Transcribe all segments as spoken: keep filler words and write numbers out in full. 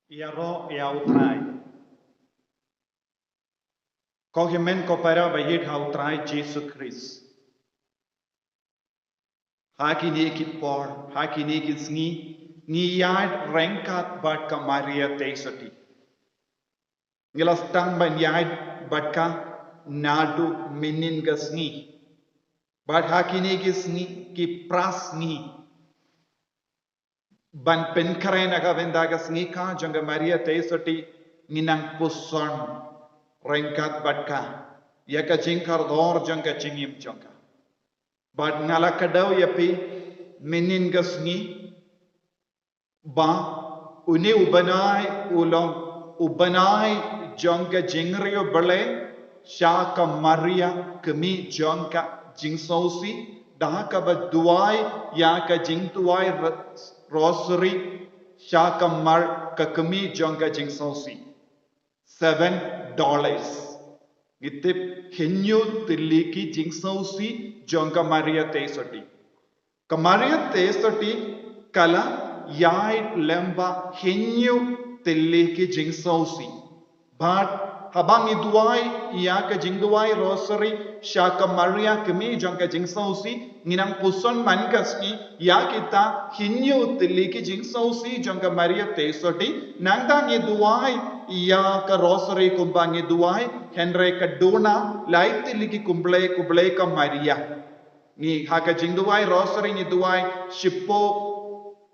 Ïaroh ïa U Trai. Ko hynmen ko para ba ïeit ha U Trai Jisu Khrist. Ha kine ki por, ha kine ki sngi, ngi ïaid ryngkat bad ka Maria Theisotti. Ngi la sdang ban ïaid bad ka naduh mynhynnin ka sngi. Bad ha kine ki sngi, ki phra sngi, ban pynkhreh na ka bynta ka sngi kha jong ka Maria Theisotti, ngi nang puson ryngkat bad ka ïa ka jingkordor jong ka jingim jong ka. Bad nga la kdew ïa phi mynhynnin ka sngi ba une u bnai u long u bnai jong ka jingriewblei sha ka Maria, kmie jong ka jingsngewsih, da kaba duwai ïa ka jingduwai ro-, rosary sha ka Mar-, ka kmie jong ka jingsngewsih. Seven dollars. Ngi tip hynñiew tylli ki jingsngewsih jong ka Maria Theisotti. Ka Maria Theisotti ka la ïaid lyngba hynñiew tylli ki jingsngewsih. Bad haba ngi duwai ïa ka jingduwai rosary sha ka Maria, kmie jong ka jingsngewsih, ngi nang puson man ka sngi ïa kita hynñiew tylli ki jingsngewsih jong ka Maria Theisotti. Nangta ngi duwai ïa ka rosary kumba ngi duwai, hynrei ka duna lai tylli ki khublei, khublei ka Maria. Ngi ha ka jingduwai rosary ngi duwai shiphew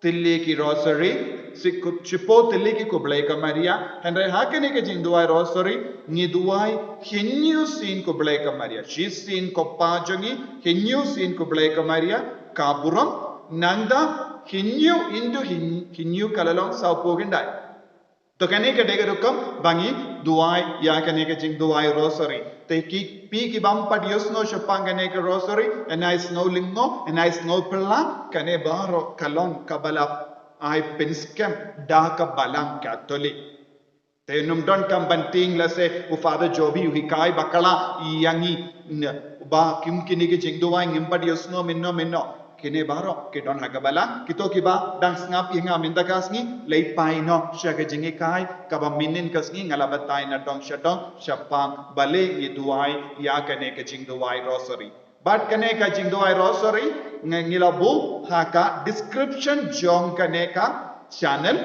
tylli ki rosary, shi-, shiphew tylli ki khublei ka Maria, hynrei ha kane ka jingduwai rosary ngi duwai hynñiew sien khublei ka Maria. Shisien ko Pa jong ngi, hynñiew sien khublei ka Maria, ka burom, nangta hynñiew into hyn-, hynñiew ka la long sawphew khyndai. To kane ka dei ka rukom ba ngi duwai ïa kane ka jingduwai rosary. Te ki, phi ki bym pat ïohsngew shaphang kane ka rosary, yn ai sngew lyngngoh, yn ai sngew phylla, kane baroh ka long kaba la ai pynskhem da ka Balang Katholik. Te ym donkam ban tieng lehse u Father Jobi u hikai bakla ïa ngi, ne, ba kim kine ki jingduwai ngim pat ïohsngew mynno mynno. Kine baroh ki don ha ka Balang, kito kiba dang sngap ïa nga mynta ka sngi, leit phai noh sha ka jinghikai kaba mynhynnin ka sngi nga la batai na dong sha dong shaphang balei ngi duwai ïa kane ka jingduwai rosary. Bad kane ka jingduwai rosary, ngi, ngi la buh ha ka description jong kane ka channel.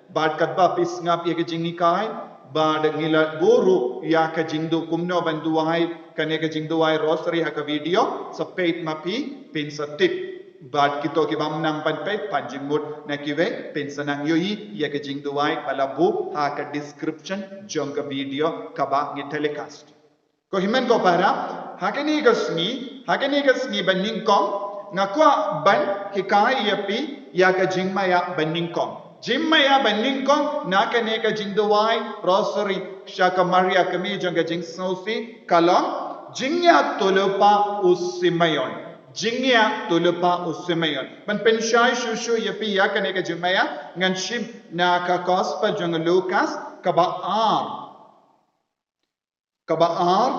Bad katba phi sngap ïa ka jinghikai, bad ngi la buh ruh ïa ka jingduwai kumno ban duwai kane ka jingduwai rosary ha ka video, sa peit ma phi, phin sa tip. Bad kito ki bym nang ban peit, pan jingmut na kiwei, phin sa nang ïohi ïa ka jingduwai ba la buh ha ka description jong ka video kaba ngi telecast. Ko hynmen ko para, ha kane ka sngi, ha kane ka sngi ba nyngkong, nga kwah ban hikai ïa phi ïa ka jingmaïa ba nyngkong. Jingmaïa ba nyngkong na kane ka jingduwai rosary sha ka Maria, kmie jong ka jingsngewsih, ka long jingïathuhlypa u Simeon. Jingïathuhlypa u Simeon. Ban pynshai shuh shuh ïa phi ïa kane ka jingmaïa, ngan shim na ka Gospel jong u Lukas, kaba ar. Kaba ar,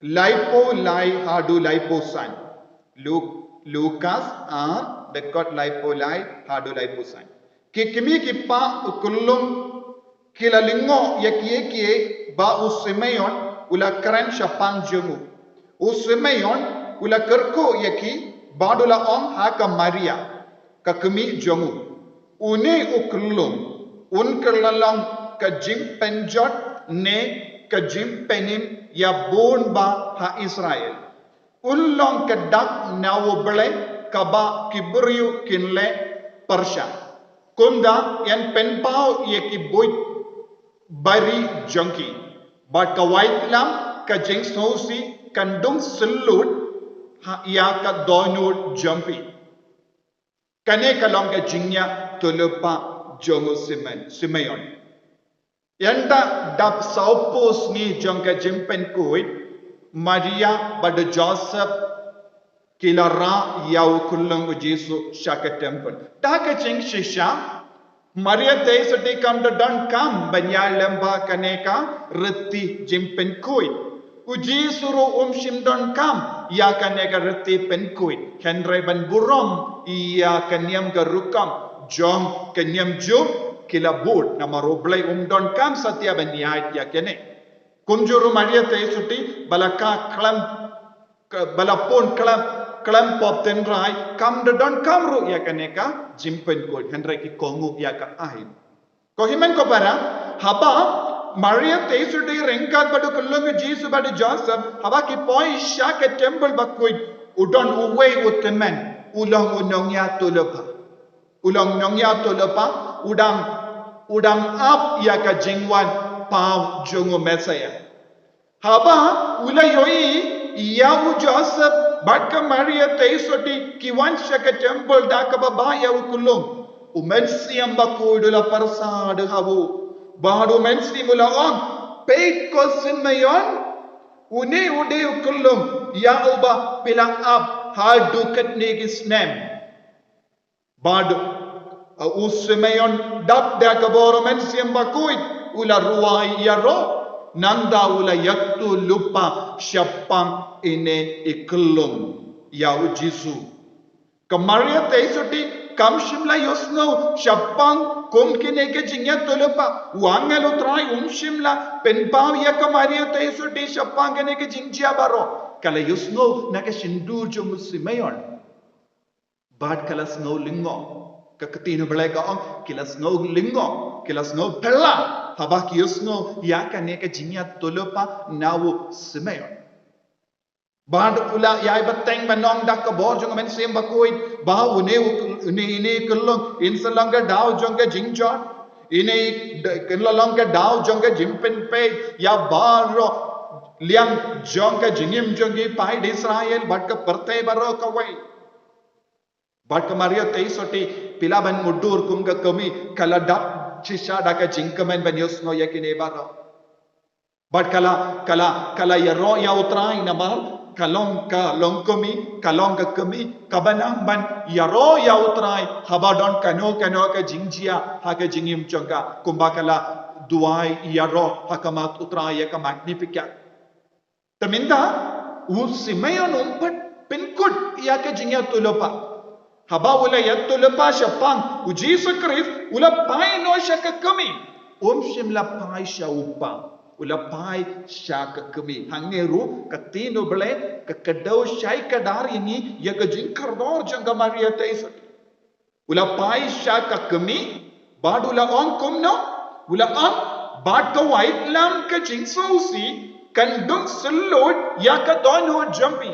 laiphew lai haduh laiphew san. Lu-, Lukas ar, dkhot laiphew lai haduh laiphew san. Ki kmie ki kpa u khyllung ki la lyngngoh ïa kiei kiei ba u Simeon u la kren shaphang jong u. U Simeon u la kyrkhu ïa ki bad u la ong ha ka Maria, ka kmie jong u. Une u khyllung un kylla long ka jingpynjot ne ka jingpynim ïa bun bah ha Israel. Un long ka dak na u Blei kaba ki briew kin leh pyrshah. Kumta yn pynpaw ïa ki buit bari jong ki. Bad ka waitlam ka jingsngewsih kan dung syllut ha ïa ka dohnud jong phi. Kane ka long ka jingïathuhlypa jong u Simeon, Simeon. Ynda dap sawphew sngi jong ka jingpynkhuid, Maria bad u Joseph ki la rah ïa u khyllung u Jisu sha ka temple. Da ka jingshisha, Maria Theisotti kam da donkam ban ïalam bad kane ka riti jingpynkhuid. U Jisu ruh um shym donkam ïa kane ka riti pynkhuid. Hynrei ban burom ïa ka niam ka rukom jong ka niam Jiw ki la bud, namar U Blei um donkam satia ban ïaid ïa kane. Kumjuh ruh Maria Theisotti ba la ka khlem, ka, ba la pun khlem, khlem pop tynrai, kam da donkam ruh ïa kane ka jingpynkhuid, hynrei ki kohnguh ïa ka aiñ. Ko hynmen ko para, haba Maria Theisotti ryngkat bad u khyllung u Jisu bad u Joseph, haba ki poi sha ka temple bakhuid, u don uwei u tymmen, u long u nongïathuhlypa. U long nongïathuhlypa, u dang, u dang ap ïa ka jingwan paw jong u Messiah. Haba u la ïohi ïa u Joseph bad ka Maria Theisotti ki wan sha ka temple da kaba bah ïa u khyllung, u Mynsiem Bakhuid u la pyrshah da ha u. Bad u Mynsiem u la ong, peit ko Simeon, une u dei u khyllung ïa uba phi la ap haduh katne ki snem. Bad u Simeon dap da ka bor u Mynsiem Bakhuid, u la rwai ïaroh, nangta u la ïathuhlypa shaphang ine i khyllung ïa u Jisu. Ka Maria Theisotti kam shym la ïohsngew shaphang kum kine ki jingïathuhlypa, u angel u Trai um shym la pynpaw ïa ka Maria Theisotti shaphang kine ki jingjia baroh, ka la ïohsngew na ka shyntur jong u Simeon. Bad ka la sngew lyngngoh. Ka ktien U Blei ka ong, ki la sngew lyngngoh, ki la sngew pella, haba ki ïohsngew ïa kane ka jingïathuhlypa na u Simeon. Bad u la ïai bteng ban ong da ka bor jong u Mynsiem Bakhuid, ba une u, une, ine i khyllung, in sa long ka daw jong ka jingjot, ine i, de, ka la long ka daw jong ka jingpynpeit ïa baroh liang jong ka jingim jong ki paid Israel bad ka pyrthei baroh kawei. Bad ka Maria Theisotti, phi lah ban mutdur kum ka kmie, ka la dap shisha da ka jingkmen ban ïohsngew ïa kine baroh. Bad ka la, ka la, ka la ïaroh ïa u Trai namar ka long, ka long kmie, ka long ka kmie kaba nang ban ïaroh ïa u Trai haba don kano kano ka jingjia ha ka jingim jong ka, kumba ka la duwai ïaroh ha khmat u Trai ïa ka Magnificat. Te mynta u Simeon um pat pynkut ïa ka jingïathuhlypa. Haba u la ïathuhlypa shaphang u Jisu Khrist, u la phai noh sha ka kmie. Um shym la phai sha u kpa, u la phai sha ka kmie. Hangne ruh ka ktien U Blei ka kdew shai kdar ïa ngi ïa ka jingkordor jong ka Maria Theisotti. U la phai sha ka kmie, bad u la ong kumno, u la ong, bad ka waitlam ka jingsngewsih kan dung sylluid ïa ka dohnud jong phi.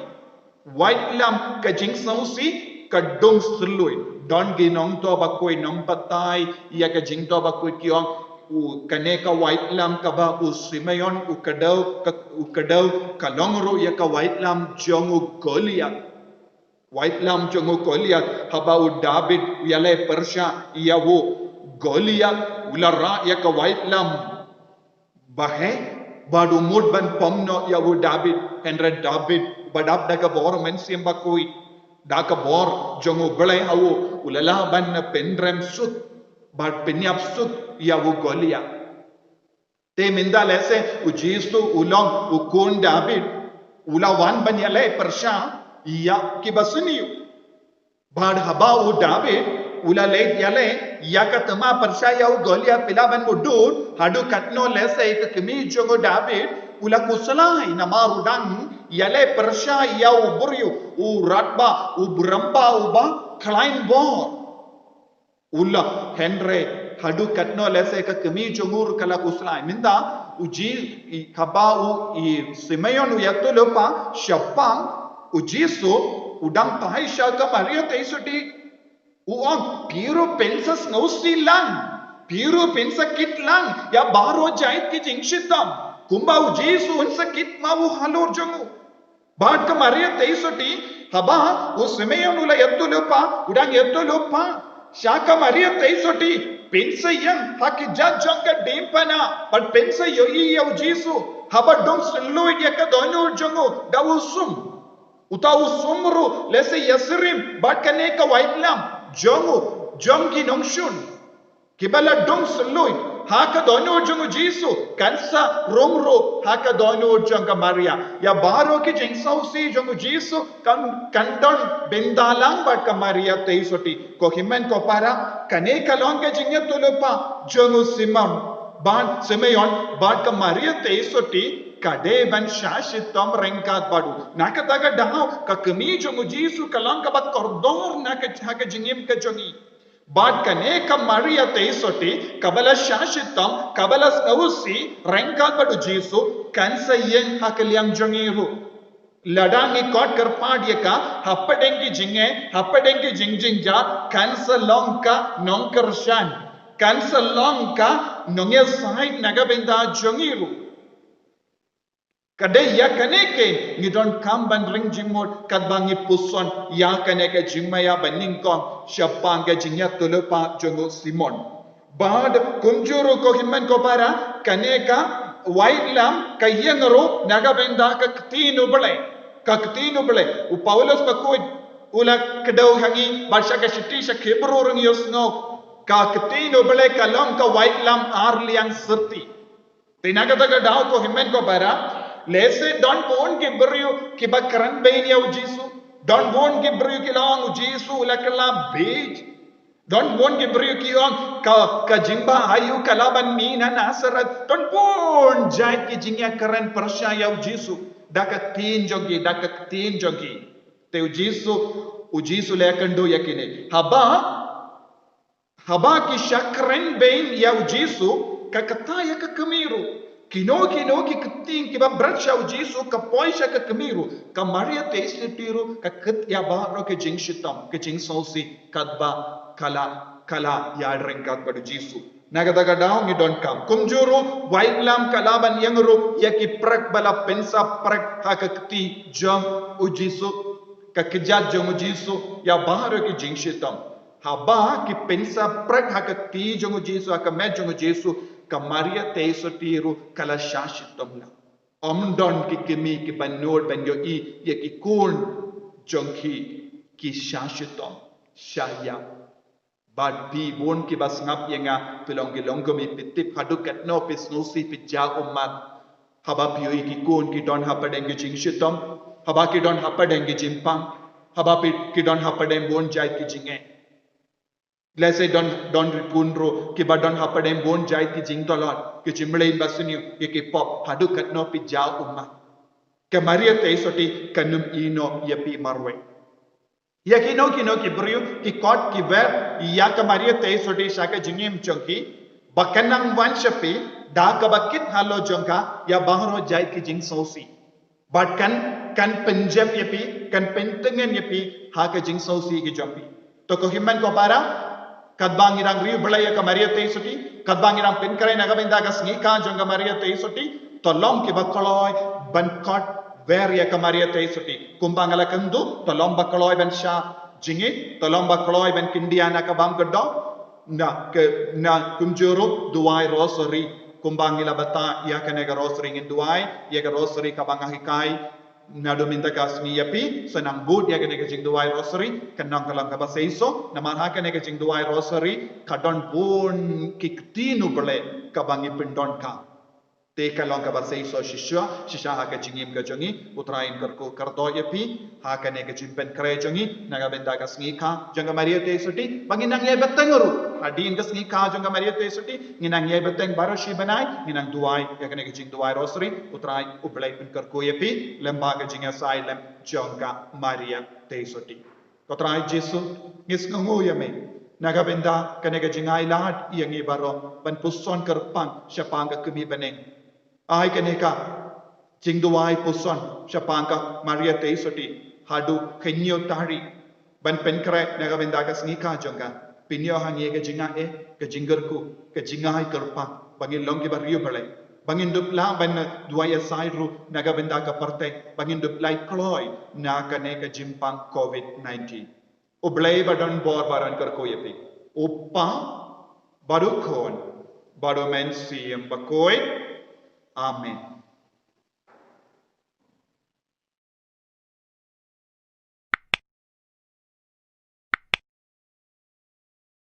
Waitlam ka jingsngewsih ka dung sylluid. Don ki nongthoh bakhuid, nongbatai ïa ka jingthoh bakhuid ki ong, u, kane ka waitlam kaba u Simeon u kdew, ka, u kdew, ka long ruh ïa ka waitlam jong u Goliath. Waitlam jong u Goliath, haba u David u ïaleh pyrshah ïa u Goliath, u la rah ïa ka waitlam ba heh, bad u mut ban pom noh ïa u David, hynrei David ba dap da ka bor Mynsiem Bakhuid, da ka bor jong U Blei ha u, u la lah ban pynrem suk bad pynïap suk ïa u Goliath. Te mynta lehse u Jisu u long u khun David, u la wan ban ïaleh pyrshah ïa ki basniew. Bad haba u David u la leit ïaleh ïa ka thma pyrshah ïa u Goliath, phi lah ban mutdur haduh katno lehse ka kmie jong u David u la khuslai namar u dang ïaleh pyrshah ïa u briew, u radbah, u byrngba, uba khlaiñ bor. U la, hynrei haduh katno lehse ka kmie jong u ruh ka la khuslai. Mynta u Ji, i, haba u, i Simeon u ïathuhlypa shaphang u Jisu, u dang phai sha ka Maria Theisotti, u ong, phi ruh phin sa sngewsih lang, phi ruh phin sa kit lang ïa baroh jait ki jingshitom, kumba u Jisu un sa kit ma u halor jong u. Bad ka Maria Theisotti, haba u Simeon u la ïathuhlypa, u dang ïathuhlypa sha ka Maria Theisotti, phin sa ïeng ha ki jait jong ka diengphna bad phin sa ïohi ïa u Jisu haba dung sylluid ïa ka dohnud jong u da u sum. Uta u sum ruh lehse ïasyriem bad kane ka waitlam jong u, jong ki nongshun, kiba la dung sylluid. ha ka dohnud jong u Jisu, kan sa rung ruh ha ka dohnud jong ka Maria. Ïa baroh ki jingsngewsih jong u Jisu kan, kan don bynta lang bad ka Maria Theisotti. Ko hynmen ko para, kane ka long ka jingïathuhlypa jong u Simon bad Simeon bad ka Maria Theisotti, ka dei ban shah shitom ryngkat bad u. Na kata ka daw, ka kmie jong u Jisu ka long kaba kordor na ka, ha ka jingim ka jong ngi. Bad kane ka Maria Theisotti, kaba la shah shitom, kaba la sngewsih ryngkat bad u Jisu, kan sa ïeng ha ka liang jong ngi ruh. Lada ngi khot kyrpad ïa ka hapdeng ki jingeh, hapdeng ki jingjynjar, kan sa long ka nongkyrshan, kan sa long ka nongïasaid na ka bynta jong ngi ruh. Ka dei ïa kane keiñ ngi donkam ban ring jingmut katba ngi puson ïa kane ka jingmaïa banyngkong shaphang ka jingïathuhlypa jong u Simon. Bad kumjuh ruh ko hynmen ko para, kane ka waitlam ka ïeng ruh na ka bynta ka ktien U Blei. Ka ktien U Blei. U Paulus bakhuid u la kdew ha ngi bad sha ka shithi sha ki Hebru ruh ngi ïohsngew, ka ktien U Blei ka long ka waitlam ar liang syrti. Te na kata ka daw ko hynmen ko para, lehse don bun ki briew kiba kren bein ïa u Jisu. Don bun ki briew ki la ong u Jisu u la kylla bieit. Don bun ki briew ki ong ka, ka jingbahaïing aïu ka la ban mih na Nasareth. Don bun jait ki jingïakren pyrshah ïa u Jisu da ka ktien jong ki, da ka ktien jong ki. Te u Jisu, u Jisu u la kynduh ïa kine. Haba Haba ki shah kren bein ïa u Jisu, ka kata ïa ka kmie ruh. Kino kino ki ktien kiba bret sha u Jisu, ka poi sha ka kmie ruh. Ka Maria Theisotti ruh ka kit ïa baroh ki jingshitom, ki jingsngewsih, katba ka la, ka la ïaid ryngkat bad u Jisu. Na kata ka daw ngi donkam. Kumjuh ruh, waitlam ka la ban ïeng ruh ïa ki prek ba la pynsah prek ha ka kti jong u Jisu, ka kjat jong u Jisu, ïa baroh ki jingshitom. Haba ki pynsah prek ha ka kti jong u Jisu, ha ka met jong u Jisu, ka Maria Theisotti ruh ka la shah shitom lang. Ym don ki kmie kiba nud ban ïohi ïa ki khun jong ki, ki shah shitom, shah ïap. Bad phi bun kiba sngap ïa nga, phi long ki longkmie, phi tip haduh katno phi sngewsih, phi jah ummat. Haba phi ïohi ki khun ki don hapdeng ki jingshitom, haba ki don hapdeng ki jingpang, haba phi, ki don hapdeng bun jait ki jingeh. Lehse don, don ki khun ruh kiba don hapdeng bun jait ki jingtlot, ki jingmlien basniew, ïa ki pop, haduh katno phi jah ummat. Ka Maria Theisotti kan ym ïehnoh ïa phi marwei. Ïa kino kino ki briew ki khot ki wer ïa ka Maria Theisotti sha ka jingim jong ki, ba kan nang wan sha phi da kaba kit halor jong ka ïa baroh jait ki jingsngewsih. Bad kan, kan pynjem ïa phi, kan pyntngen ïa phi ha ka jingsngewsih ki jong phi. To ko hynmen ko para, katba ngi dang riewblei ïa ka Maria Theisotti, katba ngi dang pynkhreh na ka bynta ka sngi kha jong ka Maria Theisotti, to long kiba kloi ban khot wer ïa ka Maria Theisotti. Kumba nga la kynduh, to long ba kloi ban shah jingïeit, to long ba kloi ban kyndiah na ka bam ka doh, na ka, na kumjuh ruh duwai rosary. Kumba ngi la batai ïa kane ka rosary, ngin duwai ïa ka rosary kaba nga hikai naduh mynta ka sngi ïa phi. Sa nang bud ïa kane ka jingduwai rosary, kan nang ka long kaba seisoh, namar ha kane ka jingduwai rosary ka don bun ki ktien U Blei kaba ngi pyndonkam. Te ka long kaba seisoh shisha, shisha ha ka jingim ka jong ngi. U Trai un kyrkhu kyrdoh ïa phi ha kane ka jingpynkhreh jong ngi na ka bynta ka sngi kha jong ka Maria Theisotti, ba ngin nang ïai bteng ruh hadien ka sngi kha jong ka Maria Theisotti, ngin nang ïai bteng baroh shi bnai, ngin nang duwai ïa kane ka jingduwai rosary. U Trai U Blei un kyrkhu ïa phi lem bad ka jingïasaid lem jong ka Maria Theisotti. Ko Trai Jisu, ngi sngewnguh ïa me na ka bynta kane ka jingai lad ïa ngi baroh ban puson kyrpang shaphang ka kmie bneng. Ai kane ka jingduwai puson shaphang ka Maria Theisotti haduh ka hynñiew tarik ban pynkhreh na ka bynta ka sngi kha jong ka. Pynïoh ha ngi ka jingaiei, ka jingkyrkhu, ka jingai kyrpang, ba ngin long kiba riewblei, ba ngin dup lah ban duwai ïasaid ruh na ka bynta ka pyrthei, ba ngin dup lait kloi na kane ka jingpang covid nineteen. U Blei ba don bor ba un kyrkhu ïa phi. U Kpa, bad u Khun, bad u Mynsiem Bakhuid. Amen.